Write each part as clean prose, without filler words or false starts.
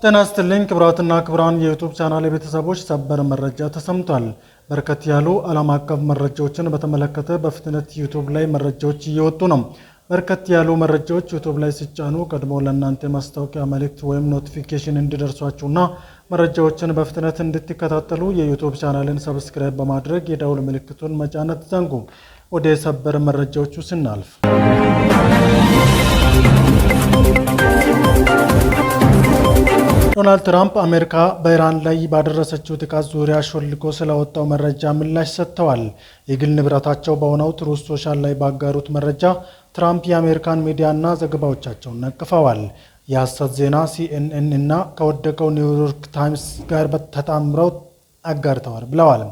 ጤና ይስጥልኝ ክቡራትና ክቡራን የ YouTube channel ቤተሰቦች፣ ሰበር መረጃ ተሰምቷል። በርከት ያሉ ዓለም አቀፍ መረጃዎችን በተመለከተ በፍጥነት YouTube ላይ መረጃዎች እየወጡ ነው። በርከት ያሉ መረጃዎች YouTube ላይ ሲጫኑ ቀድሞ ለእናንተ ማስታወቂያ መልእክት ወይም notification እንዲደርሷችሁና መረጃዎችን በፍጥነት እንድትከታተሉ የ YouTube channel ን subscribe በማድረግ የደውል ምልክቱን መጫን አትዘንጉ። ወደ ሰበር መረጃዎቹ ስናልፍ፣ ዶናልድ ትራምፕ አሜሪካ በኢራን ላይ ባደረሰችው ጥቃት ዙሪያ ሾልኮ ስለወጣው መረጃ ምላሽ ሰጥተዋል። የግል ንብረታቸው በሆነው Truth Social ላይ ባጋሩት መረጃ ትራምፕ የአሜሪካን ሚዲያና ዘገባዎቻቸውን ነቅፈዋል። የሐሰት ዜና CNN እና ከወደቀው New York Times ጋር ተጣምረው አጋርተዋል ብለዋል።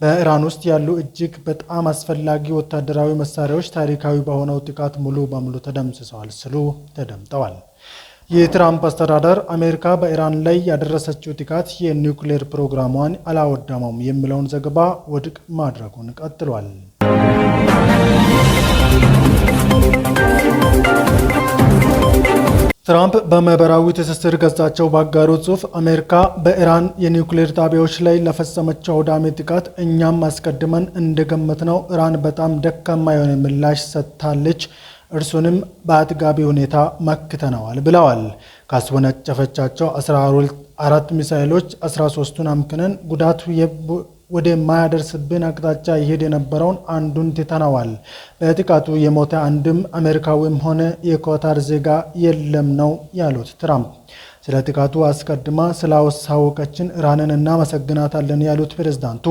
በኢራን ውስጥ ያሉ እጅግ በጣም አስፈላጊ ወታደራዊ መሳሪያዎች ታሪካዊ በሆነው ጥቃት ሙሉ በሙሉ ተደምስሰዋል ሲሉ ተደምጠዋል። የትራምፕ አስተዳደር አሜሪካ በኢራን ላይ ያደረሰችው ጥቃት የኒውክሌር ፕሮግራሟን አላወደመውም የሚለውን ዘገባ ውድቅ ማድረጉን ቀጥሏል። ትራምፕ በማህበራዊ ትስስር ገጻቸው ባጋሩት ጽሑፍ አሜሪካ በኢራን የኒውክሌር ጣቢያዎች ላይ ለፈጸመችው አውዳሚ ጥቃት እኛም አስቀድመን እንደገመትነው ኢራን በጣም ደካማ የሆነ ምላሽ ሰጥታለች፣ እርሱንም በአጥጋቢ ሁኔታ መክተነዋል ብለዋል። ካስወነጨፈቻቸው 14 ሚሳይሎች 13ቱን አምክነን ጉዳቱ ወደማያደርስብን አቅጣጫ ይሄድ የነበረውን አንዱን ትተነዋል። በጥቃቱ የሞተ አንድም አሜሪካዊም ሆነ የኳታር ዜጋ የለም ነው ያሉት ትራምፕ። ስለ ጥቃቱ አስቀድማ ስላሳወቀችን ኢራንን እናመሰግናታለን ያሉት ፕሬዝዳንቱ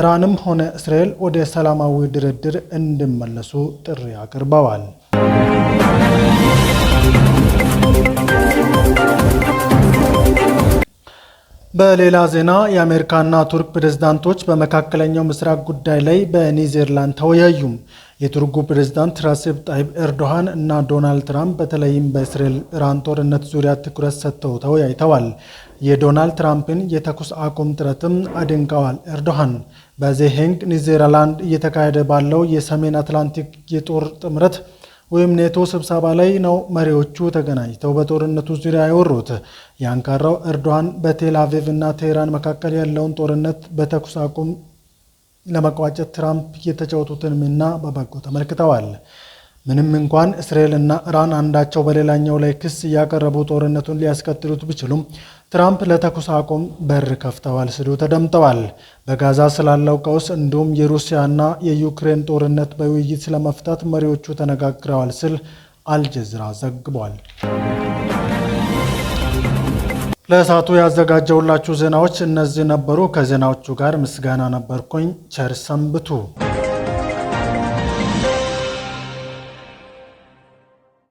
ኢራንም ሆነ እስራኤል ወደ ሰላማዊ ድርድር እንዲመለሱ ጥሪ አቅርበዋል። በሌላ ዜና የአሜሪካና ቱርክ ፕሬዝዳንቶች በመካከለኛው ምስራቅ ጉዳይ ላይ በኒዘርላንድ ተወያዩ። የቱርኩ ፕሬዝዳንት ረሲፕ ጣይብ ኤርዶሃን እና ዶናልድ ትራምፕ በተለይም በእስራኤል ኢራን ጦርነት ዙሪያ ትኩረት ሰጥተው ተወያይተዋል። የዶናልድ ትራምፕን የተኩስ አቁም ጥረትም አድንቀዋል። ኤርዶሃን በዘ ሄግ ኒዘርላንድ እየተካሄደ ባለው የሰሜን አትላንቲክ የጦር ጥምረት ወይም ኔቶ ስብሰባ ላይ ነው መሪዎቹ ተገናኝተው በጦርነቱ ዙሪያ ያወሩት። የአንካራው ኤርዶሃን በቴል አቪቭ እና ቴህራን መካከል ያለውን ጦርነት በተኩስ አቁም ለመቋጨት ትራምፕ የተጫወቱትን ሚና በበጎ ተመልክተዋል። ምንም እንኳን እስራኤል እና ኢራን አንዳቸው በሌላኛው ላይ ክስ እያቀረቡ ጦርነቱን ሊያስቀጥሉት ቢችሉም ትራምፕ ለተኩስ አቁም በር ከፍተዋል ሲሉ ተደምጠዋል። በጋዛ ስላለው ቀውስ እንዲሁም የሩሲያና የዩክሬን ጦርነት በውይይት ስለመፍታት መሪዎቹ ተነጋግረዋል ሲል አልጀዚራ ዘግቧል። ለሰዓቱ ያዘጋጀሁላችሁ ዜናዎች እነዚህ ነበሩ። ከዜናዎቹ ጋር ምስጋና ነበርኩኝ። ቸር ሰንብቱ።